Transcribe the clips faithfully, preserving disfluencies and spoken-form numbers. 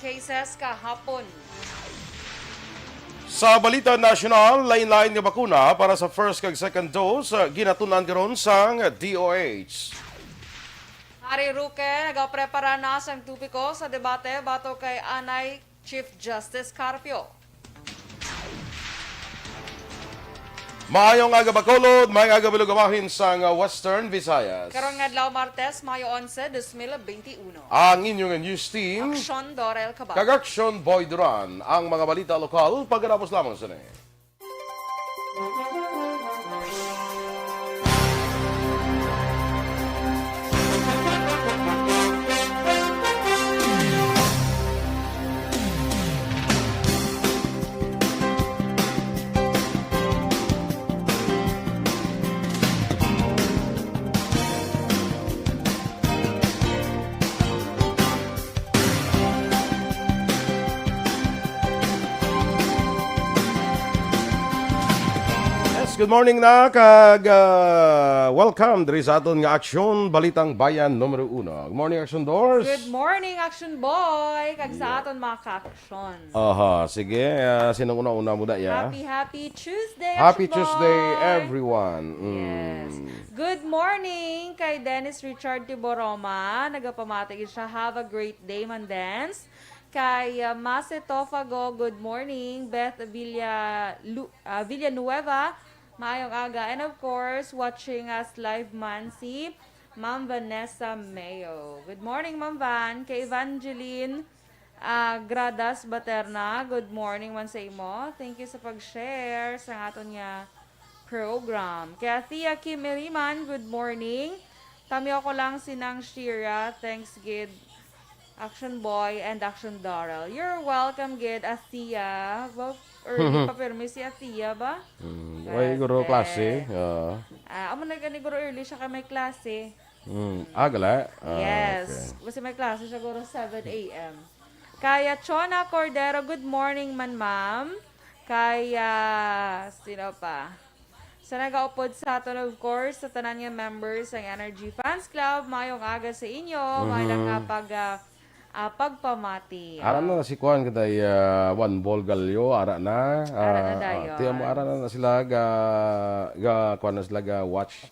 cases kahapon. Sa balita nasyonal, lain-lain nga bakuna para sa first kag second dose, ah, ginatun-an karon sang D O H. Harry Roque nagaprepara na sang topiko sa debate batok kay anay Chief Justice Carpio. Maayong aga, Bacolod, maayong aga, Bilog, bahin sang, ah, Western Visayas. Karon nga adlaw, Martes, Mayo onse, dos mil benti uno. Ang inyong news team, Aksyon Dorel Cabal. Kag Aksyon Boy Duran, ang mga balita lokal pagkatapos lamang sini. Yes, good morning na, kag, ah, welcome diri sa aton nga Aksyon Balitang Bayan numero uno. Good morning, Aksyon Dors. Good morning, Action Boy! Kag sa aton mga ka-action. Aha, sige. Ah, sinong una-una mo da, ya? Happy, happy Tuesday, Happy Action Tuesday, Boy! Everyone. Mm. Yes. Good morning kay Dennis Richard Tiboroma. Nagapamati gid siya. Have a great day, man, Dens. Kay uh, Mase Tofago, good morning. Beth Villa, Lu, uh, Villanueva, maayong aga. And of course, watching us live man si Ma'am Vanessa Mayo. Good morning, Ma'am Van. Kay Evangeline ah, Gradas Baterna, good morning man sa imo. Thank you sa pag-share sa aton nga program. Kay Athea Kim Iriman, good morning. Tamyo ko lang si Nang Shira. Thanks gid, Action Boy and Action Daryl. You're welcome gid, Athea. Wow, early pa pirmi si Athea ba? Mm, way guro klase. Ah. Ah, amo na gani guro early siya kay may klase. Mm. Ah, gala? Ah, Yes. Okay. Kasi may klase siya guro seven a m. Kaya Chona Cordero, good morning man, ma'am. Kaya, sino pa? Sa nagaupod sa aton, of course, sa tanan nga members sang Energy Fans Club, mayong aga sa inyo. May lang nga pag, ah, ah, pagpamati. Ara na si kuan katay, ah, Juan Bol Gallo, ara na. Ara na Ah, dayon. ah, tiyan mo, ara na, na sila ga, ga kuan na sila ga watch.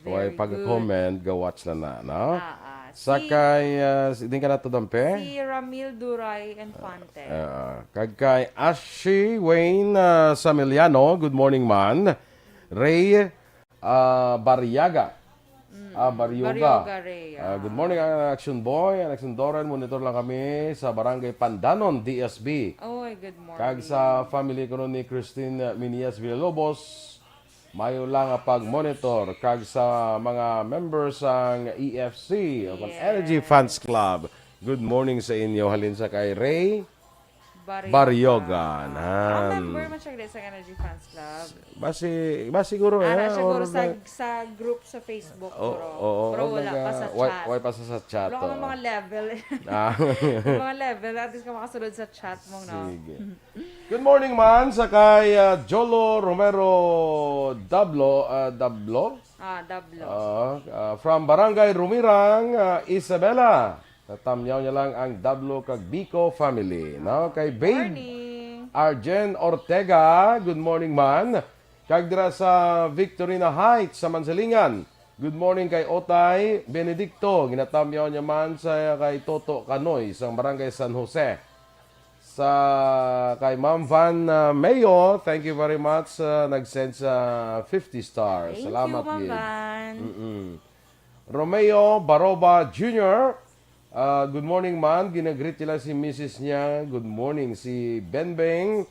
Very Way pag-comment, ga watch na na, no? Ah, ah. Si, Sa kay, ah, si, din ka na to, Dampe? si Ramil Duray Infante. Ah, kag kay Ashi Wayne, ah, Samiliano, good morning man. Ray, ah, Baryaga. Ah, Baryoga. Baryoga Ray, Ah, ah. Good morning, ang Action Boy, ang Action Doran. Monitor lang kami sa Barangay Pandanon, D S B. Oy, good morning. Kag sa family ko ni Christine Minias Villalobos, mayo lang nga pag-monitor. Kag sa mga members sang E F C, o kung Yes. Energy Fans Club, good morning sa inyo. Halin sa kay Ray Baryoga. Baryogan. Ah, Han. member man siya sa Energy Fans Club. Basi, basi siguro, Ara eh, siguro or sa, may- sa group sa Facebook, Oo, bro. oo, Pero or wala naga- pa sa way, chat. Way pa sa, sa chat, Wala ka oo. mga level. Ah. Yung mga level, at least ka makasulod sa chat mo, no? Sige. Good morning man sa kay, ah, Jolo Romero Dablo, ah, Dablo. Ah, Dablo. Ah, ah, from Barangay Rumirang, ah, Isabela. Natamyaw niya lang ang Dablo kag Bico family, no? Kay Babe Morning. Arjen Ortega, good morning man. Kag dira sa Victorina Heights sa Mansilingan, good morning kay Otay Benedicto. Ginatamyaw niya man sa kay Toto Kanoy sa Barangay San Jose. Sa kay Ma'am Van, uh, Mayo, thank you very much. Uh, nag-send sa fifty stars. Thank Salamat you, Ma'am gid. Van. Mm-mm. Romeo Baroba Junior, uh, good morning, man. Ginagreet nila si misis niya. Good morning, si Benbeng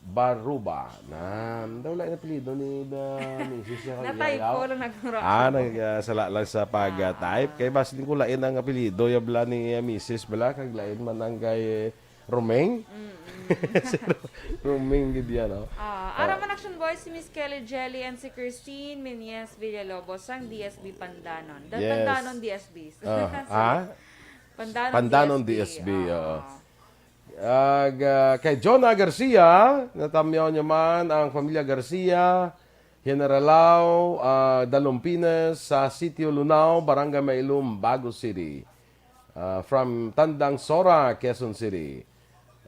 Baroba. Na, daw lang ang apelyido ni, uh, misis niya. Na-typo lang nagmura. Ah, nag, uh, sala lang sa pag-type. Kay mas din ko lain ang apelyido, yabla ni, uh, misis bala. Kag lain man ang kay Romeng? Si Ro-, Romeng gid yan, no? Ah, ara man, Action Boys, si Miss Kelly Jelly and si Christine Minies Villalobos sang D S B Pandanon. Da-, Yes. Pandanon D S B. Ah, ah? Pandanon, Pandanon D S B, oo. Ag, ah, kay Jonah Garcia, natamyaw niya man ang pamilya Garcia, Generalao, ah, Dalumpines, sa Sitio Lunao, Barangay Mailum, Bago City. Ah, from Tandang Sora, Quezon City.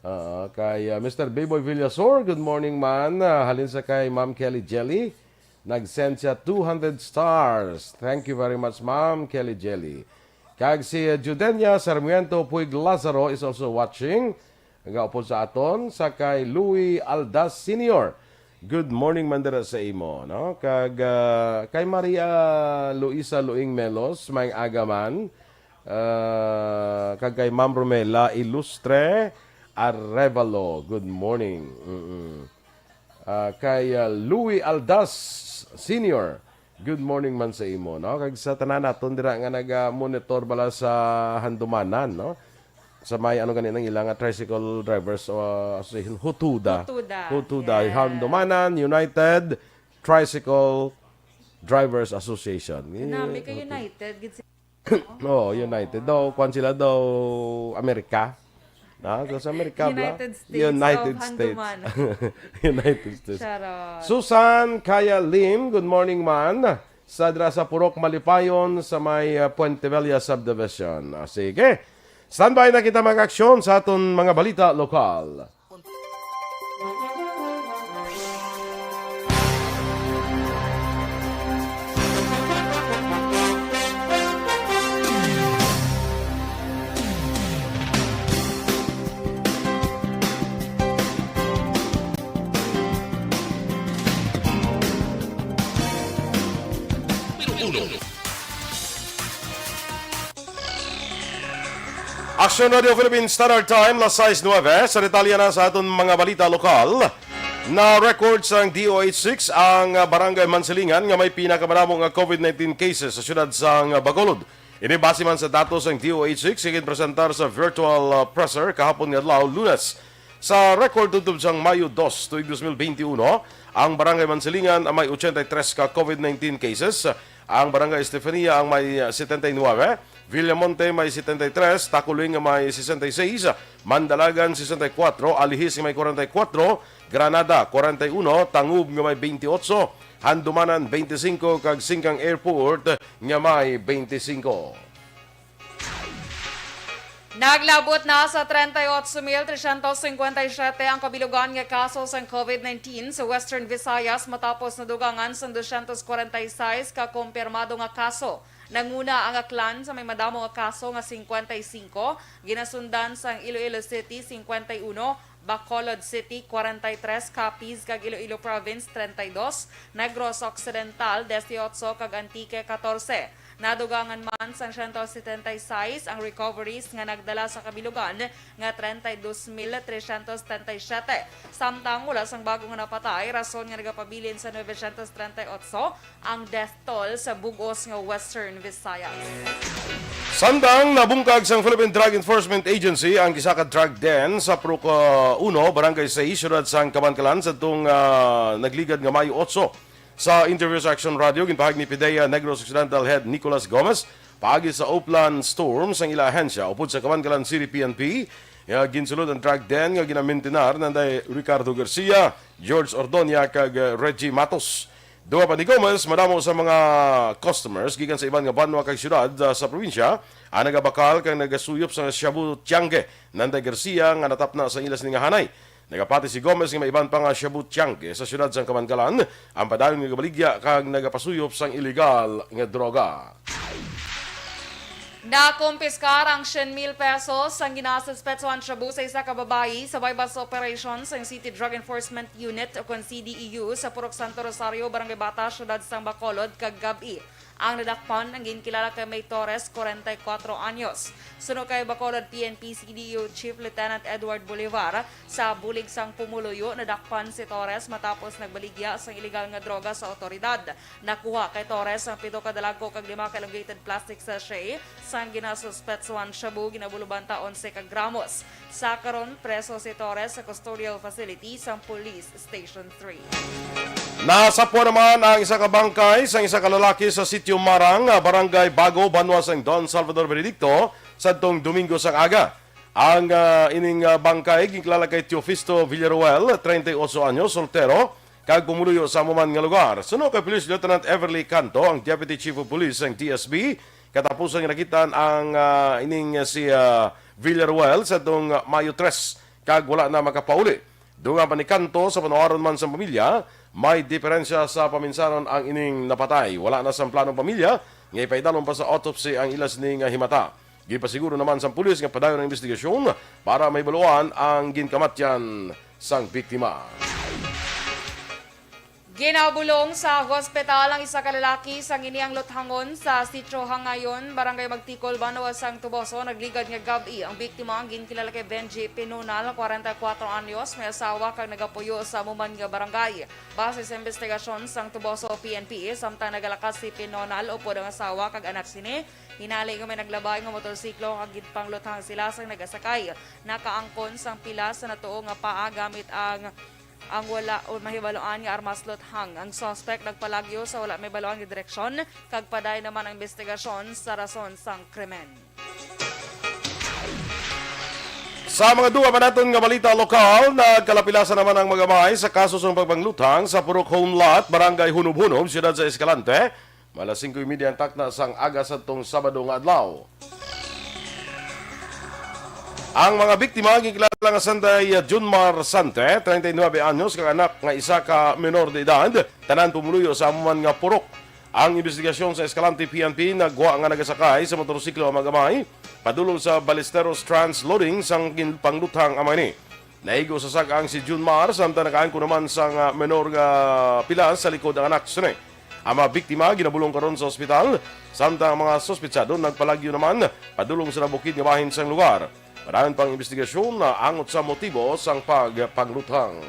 Ah, kay, ah, Mister Biboy Villasor, good morning, man. Ah, halin sa kay Ma'am Kelly Jelly, nag-send siya two hundred stars. Thank you very much, Ma'am Kelly Jelly. Kag si, ah, Judenia Sarmiento Puig Lazaro is also watching. Nagaupod sa aton, sa kay Louis Aldas Senior. Good morning man dira sa imo, no? Kag, ah, kay Maria Luisa Luing Melos, may aga man. Ah, kag kay Ma'am Romela Ilustre Arevalo, good morning. Mm-mm. Ah, kay, ah, Louis Aldas Senior, good morning man sa imo, no? Kag sa tanan naton dira nga naga-monitor bala sa Handumanan, no? Sa may, ano gani nang ila nga tricycle drivers, uh, association, Hutuda. Hutuda. Hutuda, yes. Handumanan United Tricycle Drivers Association. Nami ka Eh, United, gid si Oh, United daw. Kwan sila daw, Amerika. Na, sa, sa Amerika, bla? United States United of States. Handumanan. United States. Charot. Susan Kaya Lim, good morning, man. Sa dira sa Purok Malipayon, sa may, uh, Puente Vella Subdivision. Ah, sige. Standby na kita mag-aksyon sa aton mga balita lokal. Aksyon Radio Philippine Standard Time, las sais nuebe. Sa detalye na sa aton mga balita lokal, na-record sang D O H six ang, ah, Barangay Mansilingan nga may pinakamadamo nga COVID nineteen cases sa siyudad sang Bacolod. Ini base man sa datos sang D O H six nga ginpresentar sa virtual, ah, presser kahapon nga adlaw, Lunes. Sa record tubtob sang Mayo dos, tuig dos mil bente uno, ang Barangay Mansilingan ang may ochenta y tres ka COVID nineteen cases, ang Barangay Estefania ang may setenta y nuebe, Villamonte may setenta y tres, Taculing may sesenta y seis, Mandalagan sesenta y kuatro, Alihis may kwarenta y kuatro, Granada kwarenta y uno, Tangub nga may bente otso, Handumanan bente singko, kag Singkang Airport nga may bente singko. Naglabot na sa treinta y ocho mil trescientos cincuenta y siete ang kabilugan nga kaso sang COVID nineteen sa Western Visayas matapos nadugangan sang doscientos kwarenta y seis ka kumpirmado nga kaso. Nanguna ang Aklan sa may madamo nga kaso nga cincuenta y cinco, ginasundan sang Iloilo City, cincuenta y uno, Bacolod City, kwarenta y tres, Capiz kag Iloilo Province, treinta y dos, Negros Occidental, dieciocho, kag Antique, catorce. Nadugangan man sang siyento setenta y seis ang recoveries nga nagdala sa kabilugan nga treinta y dos mil trescientos setenta y siete, samtang wala sang bago nga napatay, rason nga nagapabilin sa novecientos treinta y ocho ang death toll sa bug-os nga Western Visayas. Samtang nabungkag sang Philippine Drug Enforcement Agency ang isa ka drug den sa Purok, ah, uno, Barangay sais, siyudad sang Kabankalan, sadtong, ah, nagligad nga Mayo otso. Sa interview sa Action Radio, ginpahayag ni PDEA Negros Occidental Head Nicolas Gomez, paagi sa Oplan Storm sang ila ahensya upod sa Kabankalan City P N P, nga ginsulod ang drug den nga ginamintinar nanday Ricardo Garcia, George Ordonia, kag, eh, Reggie Matos. Duwa pa ni Gomez, madamo sa mga customers gikan sa iban nga banwa kag siyudad, ah, sa probinsya ang nagabakal kag nagasuyop sa shabu tiangge nanday Garcia nga natapna sa ila sini nga hanay. Nagapati si Gomez nga may iban pa nga shabu tiangge sa siyudad sang Kabankalan ang padayon nga gabaligya kag nagapasuyop sang iligal nga droga. Nakumpiskar ang syen mil pesos sang ginasuspetsuhan shabu sa isa ka babayi sa buy-bust operation sang City Drug Enforcement Unit o kon C D E U sa Purok Santo Rosario, Barangay Bata, siyudad sang Bacolod, kag gab-i. Ang nadakpan ang ginkilala kay May Torres, kwarenta y kuatro anyos. Suno kay Bacolod P N P C D U Chief Lieutenant Edward Bolivar, sa bulig sang pumuluyo, nadakpan si Torres matapos nagbaligya sang iligal nga droga sa awtoridad. Nakuha kay Torres ang pito ka dalagko kag lima ka elongated plastic sachet sang ginasuspetsuhan shabu, ginabuloban ta onse ka gramos. Sa karon, preso si Torres sa custodial facility sang Police Station three. Nasapwan naman ang isa ka bangkay sang isa ka lalaki sa Sitio Marang, ah, Barangay Bago, banwa sang Don Salvador Benedicto, sadtong Domingo sang aga. Ang, ah, ining, ah, bangkay ginkilala kay Teofisto Villaruel, treinta y ocho anyos, soltero, kag pumuluyo sa amo man nga lugar. Suno kay Police Lieutenant Everly Canto, ang Deputy Chief of Police sang D S B, katapusan nga nakitaan ang, ah, ining, ah, si, ah, Villaruel sa tong, ah, Mayo tres, kag wala na makapauli. Dungan pa ni Canto, sa panuwaron man sang pamilya, may diferensya sa paminsaron ang ining napatay. Wala na sang planong pamilya nga ipaidalom pa sa autopsy ang ila sini nga himata. Gipasiguro naman sang pulis nga padayon ang investigasyon para mahibaluan ang ginkamatyan sang biktima. Ginabulong sa hospital ang isa ka lalaki sang ini ang luthangon sa Sitio Hangayon, Barangay Magtikol, Banwa sang Toboso. Nagligad nga gab-i ang biktima, ang ginkilala kay Benji Pinunal, kwarenta y kuwatro anyos, may asawa kag nagapuyo sa amo man nga barangay. Base sa investigasyon sang Toboso P N P, samtang nagalakat si Pinunal upod ang asawa kag anak sini, hinali nga may naglabay nga motorsiklo kag ginpangluthang sila sang nagasakay. Nakaangkon sang pilas sa natuo nga paa gamit ang ang wala o mahibaluan nga armas luthang. Ang suspect nagpalagyo sa wala mahibaluan nga direksyon, kag padayon naman ang investigasyon sa rason sang krimen. Sa mga dugang pa naton nga balita lokal, nagkalapilasan naman ang mag-amay sa kaso sang pagpangluthang sa Purok Home Lot, Barangay Hunob-Hunob, Siyudad sa Escalante. Alas singko y media ang takna sang aga sadtong Sabado nga adlaw. Ang mga biktima ginkilala nga sanday Junmar Sante, treinta y nuebe anyos, kag anak nga isa ka menor de edad, tanan pumuluyo sa amo man nga purok. Ang investigasyon sa Escalante P N P nagwa nga nagasakay sa motorsiklo ang mag-amay padulong sa Ballesteros Trans Loading sang ginpangluthang amay ni. Naigo sa sag-ang si Junmar, samtang nakaangkon naman sang, ah, menor nga pilas sa likod ang anak sini. Ang mga biktima ginabulong karon sa ospital, samtang ang mga suspetsado nagpalagyo naman padulong sa nabukid nga bahin sang lugar. Padayon pang investigasyon na angot sa motibo sang pagpangluthang.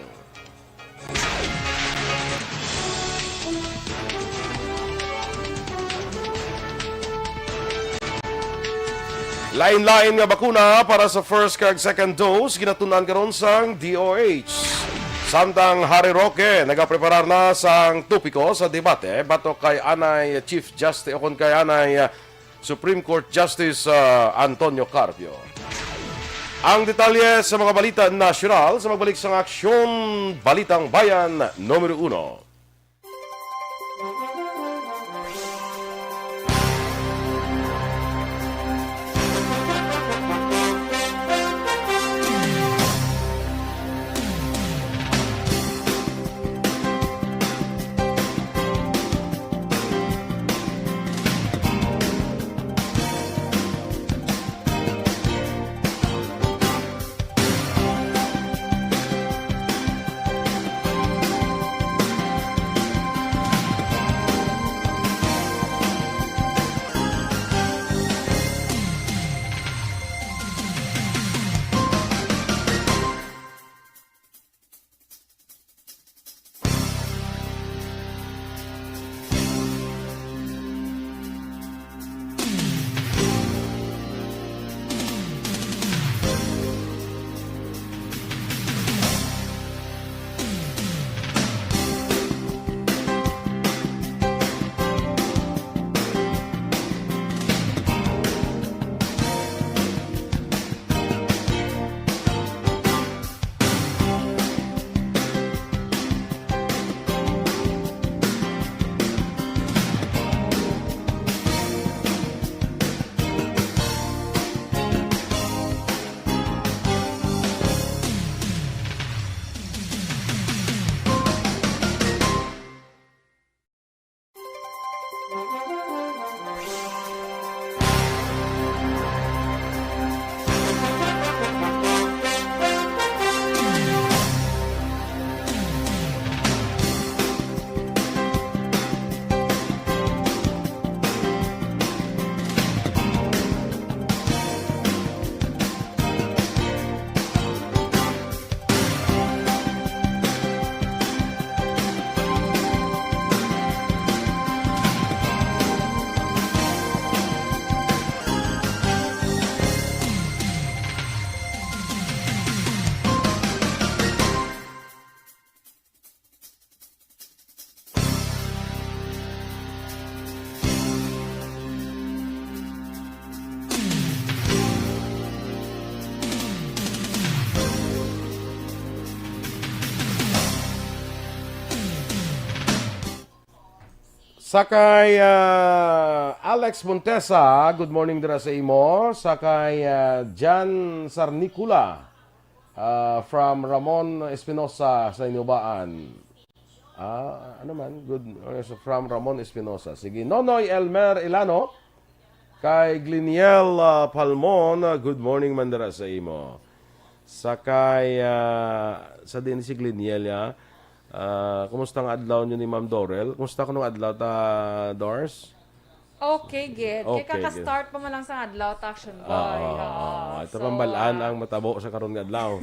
Lain-lain nga bakuna para sa first kag second dose ginatun-an karon sang D O H. Samtang Harry Roque nagapreparar na sang topiko sa debate batok kay anay Chief Justice o kon kay anay, ah, Supreme Court Justice, ah, Antonio Carpio. Ang detalye sa mga balita nasyonal sa magbalik sang Aksyon Balitang Bayan numero uno. Sa kay, ah, Alex Montesa, good morning dira sa imo. Sa kay, ah, Jan Sarnicula, ah, from Ramon Espinosa sa Inubaan. Ah, ano man? Good, uh, so from Ramon Espinosa. Sige, Nonoy Elmer Ilano, kay Gleniel, ah, Palmon, ah, good morning man dira sa imo. Sa kay, ah, sa din si Gleniel, ya. Ah, kumusta ang adlaw niyo ni Ma'am Dorel? Kumusta kuno ang adlaw ta, Dors? Okay, gid. Kay Okay, gid. Kaka-start pa man lang sa adlaw, ta, Action Boy. Ah, Oo, ah, ito so, pambalaan ang matabo sa karon nga adlaw.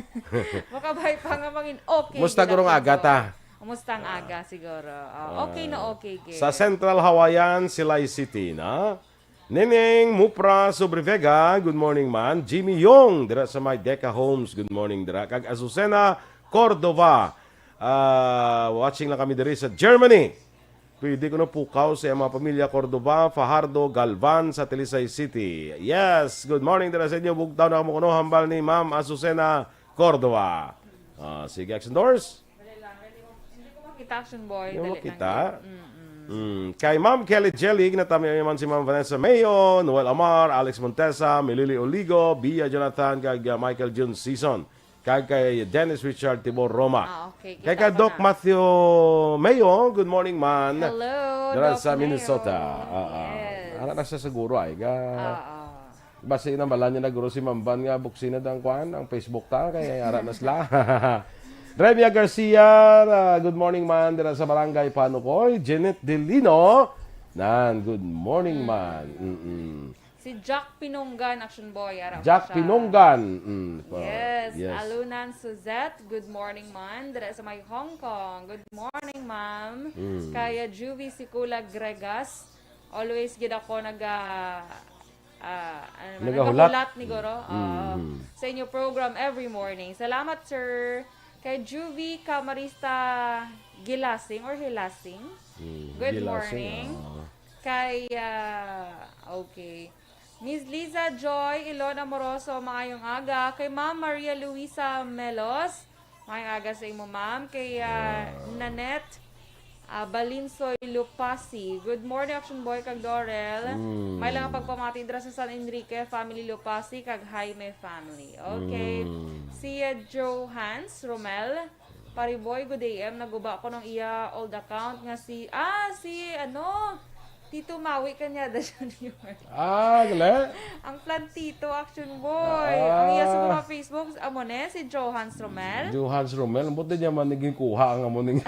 Makabay pa nga mangin okay, Kumusta gid guro ang aga, ta? Kumusta ang Ah. aga, siguro? Oh, okay na Ah. okay, gid. Sa Central Hawaiian, Silay City na. Nining Mupra Sobrevega, good morning, man. Jimmy Yong, dira sa may Deca Homes, good morning, dira. Kag Azucena Cordova, ah, watching lang kami diri sa Germany. Pwede kuno pukaw sa mga pamilya Cordova, Fajardo, Galvan sa Talisay City. Yes, good morning dira sa inyo. Bugtaw na kamo kuno, hambal ni Ma'am Azucena Cordova. Ah, sige, Action Doors. Dali lang, hindi ko, hindi ko makita, Action Boy. Hindi mo Dali lang makita? Yan. Mm-mm. Mm. Kay Ma'am Kelly Jelly, ginatami man si Ma'am Vanessa Mayo, Noel Amar, Alex Montesa, Milili Oligo, Bia Jonathan, kag, uh, Michael Jun Season. Kag kay Dennis Richard Tibor Roma. Ah, okay. Kay Kita ka ko Doc na. Matthew Mayo, good morning, man. Hello, Dira Doc sa Mayo. Minnesota. Ah, ah. Yes. Ara na siya siguro, ay, ga-, Ah, ah. Basi na, bala niya na guro si Mamban nga buksi na dang kwan, ang Facebook ta, kay ara na sila. Remia Garcia, ah, good morning, man, dira sa Barangay Panukoy. Jeanette Delino, nan, good morning, Mm. man. Mm-mm. Si Jack Pinunggan, Action Boy, ara Jack pa siya. Pinunggan. Mm, pa-, Yes, yes. Alunan Suzette, good morning, man. Dira sa may Hong Kong. Good morning, ma'am. Mm. Kaya Juvie Sikula Gregas, always gid ako naga-, ah, ano man, Nagahulat. nagahulat ni Goro. Mm, Oo. mm. Sa inyo program every morning. Salamat, sir. Kay Juvie Camarista Gilasing or Hilasing. Mm, Good Gilasing, morning. Oo. Kay, ah, okay. Miss Liza Joy Ilon Amoroso, maayong aga. Kay Ma'am Maria Luisa Melos, maayong aga sa imo, ma'am. Kay, ah, Ah. Nanette, ah, Balinsoy Lupasi. Good morning, Action Boy kag Dorel. Mm. May lang pagpamati dira sa San Enrique family Lupasi kag Jaime family. Okay. Mm. Si, ah, Johannes Romel, Pariboy, good A M. Naguba ko ng iya old account nga si, ah, si, ano, Tito Mawi Cañada Junior. Ah, gali? Ang Plantito, Action Boy. Ang iya sa Ah. mga Facebook, amo ne, si Johannes Romel. Johannes Romel, buti niya man naging kuha ang amo ning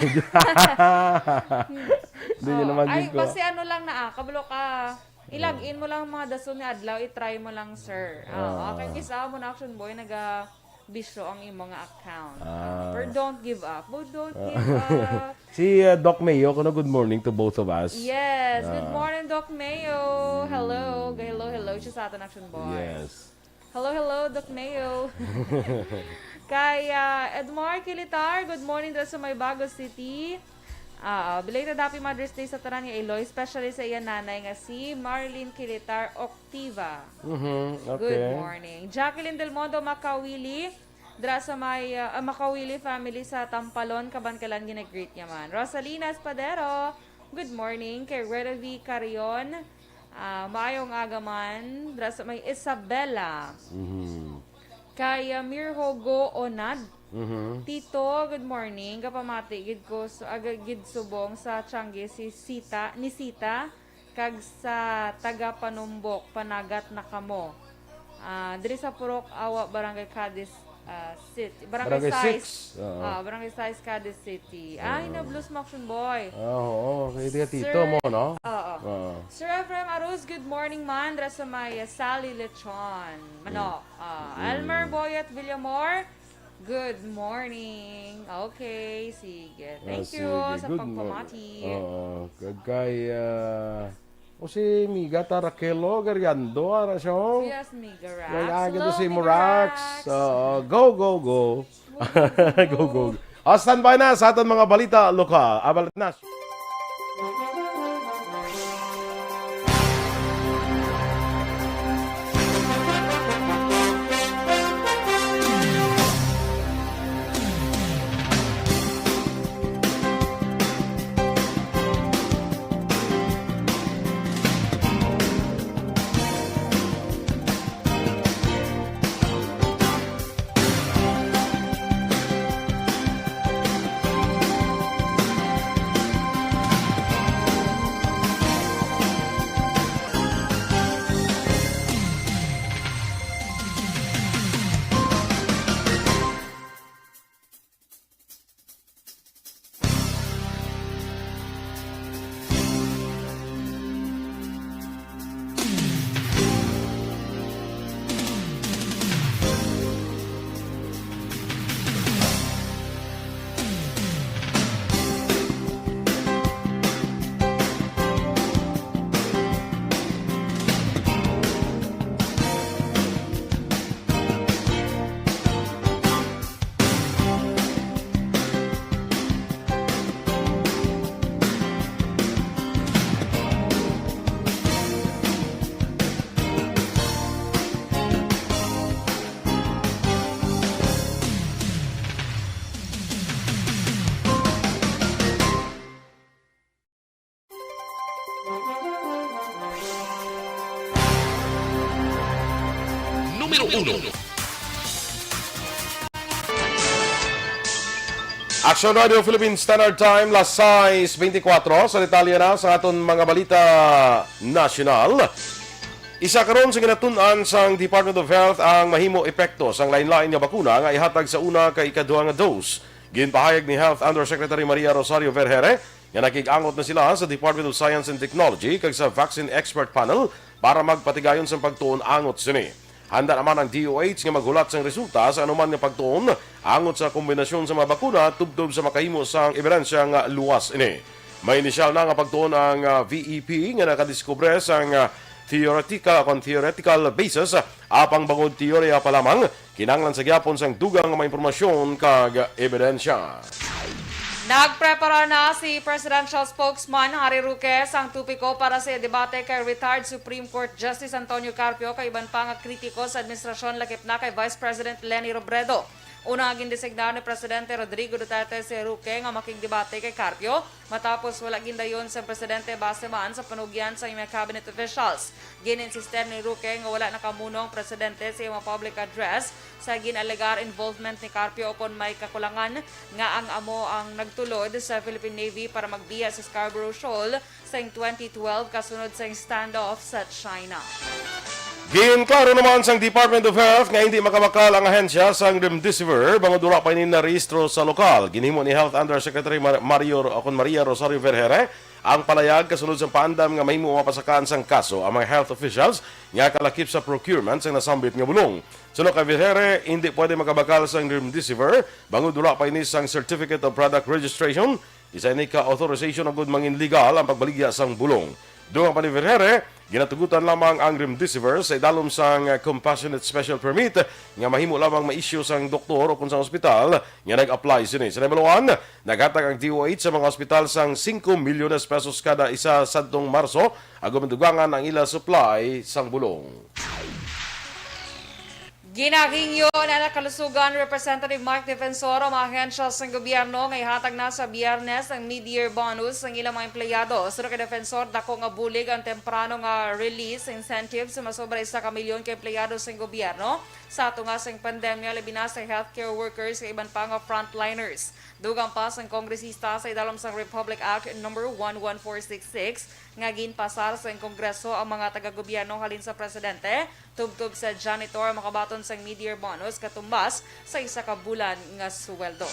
Hindi niya Oh, naman ay, ginkuha. Basi ano lang na, ah, kabalo ka. Ilag in mo lang mga dason nga adlaw, i-try mo lang, sir. Ah, Ah. okay, kisa mo na, Action Boy, naga bisyo ang imo nga account. Ah. Pero don't give up. But don't Ah. give up. Si, uh, Doc Mayo, kuno, good morning to both of us. Yes. Good Ah. morning, Doc Mayo. Hello. Mm. Hello, hello siya sa aton, Action Boy. Yes. Hello, hello, Doc Mayo. Kay, ah, Edmar Kilitar, good morning dira sa may Bago City. Ah, belated happy Mother's Day sa tanan nga Iloy, especially sa iya nanay nga si Marlene Kilitar Octiva. Mhm, Good okay. morning. Jacqueline Del Mundo Makawili, dira sa may, ah, ah, Makawili family sa Tampalon, Kabankalan, ginagreet niya man. Rosalina Espadero, good morning. Kay Reda V Carrion, ah, maayong aga man, dira sa may Isabela. Mhm. Kay, ah, Mirhogo Onad, Mhm. Tito, good morning. Gapamati gid ko su-, aga gid subong sa Tiangge si Sita, ni Sita, kag sa taga Panumbok, Panagat na kamo. Ah, diri sa Purok Awa, Barangay Cadiz, ah, City. Barangay Barangay Sais. Six. Oo. Ah, Barangay Sais, Cadiz City. Ay, Oo. na-blues mo, Action Boy. Ah, oo. Kaya tiga Tito Sir, mo, no? Oo. Oo. Sir Efrem Aruz, good morning man. Dira sa may, ah, Sally Lechon. Manok. Mm. Ah, Mm. Elmer Boyet Villamor, good morning. Okay, sige. Ah, Thank you sige. sa Good mo-, pagpamati. Oo. Kag kay, ah, o si Miga ta Raquel, oh, Gariando, ara siya, oh. Yes, Miga Rax. Kay aga Hello, to si Miga Morax. Rax. Oo. Go, go, go. Go, go, go. Go, go, go. Ah, standby na sa aton mga balita lokal. Ah, balita na. uno. Action Radio Philippine Standard Time, las sais beintikwatro. Sa detalye na sa aton mga balita nasyonal, isa karon sa ginatun-an sang Department of Health ang mahimo epekto sang lain-lain nga bakuna nga ihatag sa una kag ikaduha nga dose. Ginpahayag ni Health Undersecretary Maria Rosario Vergere nga nakig-angot na sila sa Department of Science and Technology kag sa Vaccine Expert Panel para magpatigayon sang pagtuon angot sini. Handa naman ang D O H nga maghulat sang resulta sa anuman nga pagtuon angot sa kombinasyon sa mga bakuna tubtob sa makahimo sang ebidensya nga luwas ini. May inisyal na nga pagtuon ang, ah, V E P nga nakadiskubre sang, ah, theoretical, kon theoretical basis, apang bangod teorya pa lamang, kinahanglan sa gihapon sang dugang nga mga impormasyon kag ebidensya. Nagpreparar na si Presidential Spokesman Harry Roque sang topiko para sa debate kay retired Supreme Court Justice Antonio Carpio kag iban pa nga kritiko sa administrasyon, lakip na kay Vice President Leni Robredo. Una nga gindesignar ni Presidente Rodrigo Duterte si Roque nga makigdebate kay Carpio, matapos wala gindayon sang presidente base man sa panugyan sa iyang mga cabinet officials. Gin-insistir ni Roque nga wala nakamuno ang presidente sa iyang public address sa gin-alegar involvement ni Carpio ukon may kakulangan nga ang amo ang nagtulod sa Philippine Navy para magbiya sa Scarborough Shoal sang twenty twelve kasunod sang standoff sa China. Ginklaro naman sang Department of Health nga hindi makabakal ang ahensya sang remdesivir bangod wala pa ini narehistro sa lokal. Ginhimo ni Health Undersecretary Mar-, Mario Ro-, kon Maria Rosario Vergere ang palayag kasunod sa paandam nga mahimo mapasakaan sang kaso ang mga health officials nga kalakip sa procurement sang nasambit nga bulong. Suno kay Vergere, hindi pwede makabakal sang remdesivir bangod wala pa ini sang Certificate of Product Registration. Isa ini ka authorization agud mangin legal ang pagbaligya sang bulong. Dugang pa ni Vergere, ginatugutan lamang ang remdesivir sa idalom sang Compassionate Special Permit nga mahimo lamang ma-issue sang doktor o kon sang ospital nga nag-apply sini. Sa nahibaluan, naghatag ang D O H sa mga ospital sang singko milyones pesos kada isa sadtong Marso agud madugangan ang ila supply sang bulong. Ginahingyo na nakalusugan Representative Mike Defensor ang mga ahensya sang gobyerno nga ihatag na sa Biyernes ang mid-year bonus sang ilang mga empleyado. Suno kay Defensor, dako nga bulig ang temprano nga release incentive sa masobra isa ka milyon ka empleyado sang gobyerno sa tunga sang pandemya, labi na sa healthcare workers kag iban pa nga frontliners. Dugang pa sang kongresista, sa idalom sang Republic Act Number one one four six six nga ginpasar sa Kongreso ang mga taga-gobyerno halin sa presidente, tubtob sa janitor, makabaton sang mid-year bonus katumbas sa isa ka bulan nga suweldo.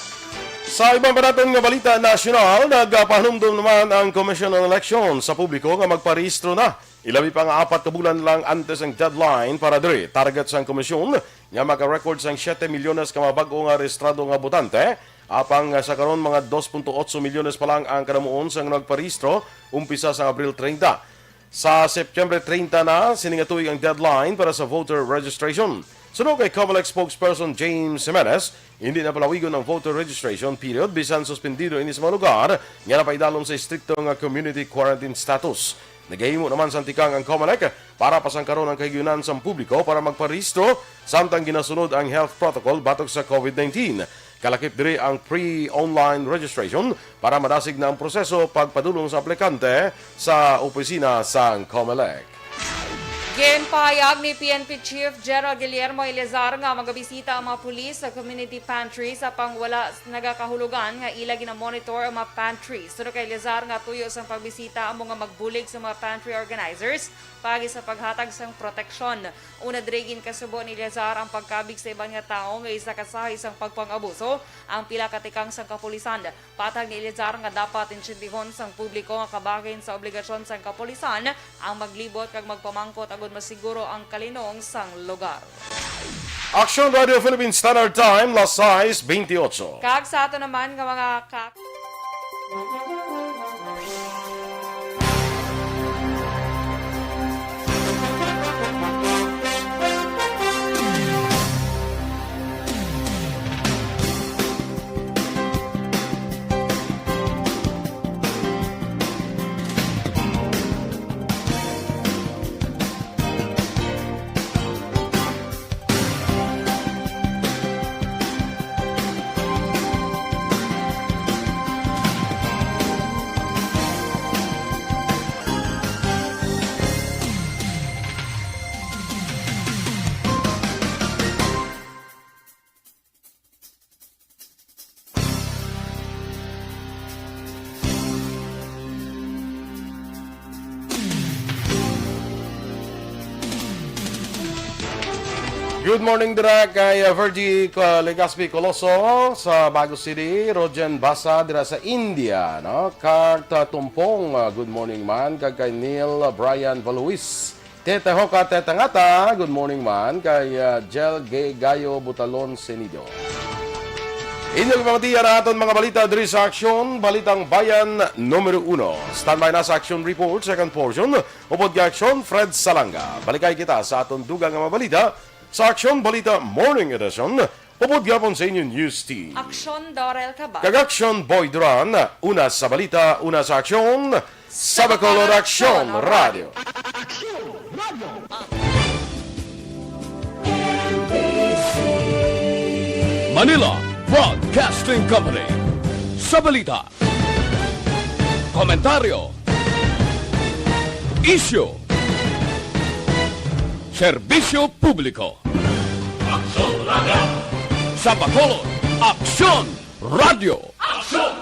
Sa iban pa naton nga balita nasyonal, nagapahanumdom naman ang Commission on Elections sa publiko nga magparehistro na. Ilabi pa nga apat ka bulan lang antes ang deadline para diri. Target sang komisyon nga maka-record sang siyete milyones ka mga bag-o nga rehistrado nga botante, apang sa karon mga dos punto otso milyones pa lang ang kanamuon sang nagparehistro umpisa sa Abril treinta. Sa Setyembre treinta na sini nga tuig ang deadline para sa voter registration. Suno kay Comelec spokesperson James Jimenez, hindi na palawigon ang voter registration period bisan suspendido ini sa mga lugar nga napaidalom sa estrikto nga community quarantine status. Nagahimo naman sang tikang ang Comelec para pasangkaron ang kahigayonan sang publiko para magparehistro samtang ginasunod ang health protocol batok sa COVID nineteen. Kalakip diri ang pre-online registration para madasig na ang proseso pagpadulong sa aplikante sa opisina sang Comelec. Ginpahayag ni P N P Chief General Guillermo Eleazar nga magabisita ang mga pulis sa community pantry sa pang wala nagakahulugan nga ila ginamonitor ang mga pantry. Suno kay Eleazar nga tuyo sang pagbisita amo nga magbulig sa mga pantry organizers paagi sa paghatag sang proteksyon. Una diri, ginkasubo ni Eleazar ang pagkabig sa iban nga tawo nga isa ka sahi sang pagpang-abuso ang pila ka tikang sang kapulisan. Patag ni Eleazar nga dapat intsindihon sang publiko nga kabahin sa obligasyon sang kapulisan ang maglibot kag magpamangkot agud masiguro ang kalinong sang lugar. Action Radio Philippine Standard Time, las sais bentiocho. Kag sa ato naman nga mga ka- Good morning dira kay, uh, Virgie, uh, Legaspi Coloso sa Bago City, Rogen Basa dira sa India, no? Kart, uh, Tumpong, uh, good morning man, kag kay Neil, uh, Brian Valuis. Tete Hoka, Tete Ngata, good morning man, kay, uh, Jel Gay Gayo Butalon Senido. Inyo ipamatiya na aton mga balita diri sa Aksyon, Balitang Bayan numero uno. Standby na sa Aksyon Report, second portion, upod kay Aksyon Fred Salanga. Balikay kita sa aton dugang nga mga balita sa Aksyon Balita Morning Edition, upod gihapon sa inyo news team. Aksyon Dorel Cabal. Kag Aksyon Boy Duran, una sa balita, una sa aksyon, sa Bacolod Aksyon Radio. Manila Broadcasting Company. Sa balita, komentaryo, isyu, serbisyo publiko. Aksyon Radio. Sa Bacolod, Aksyon Radio. Aksyon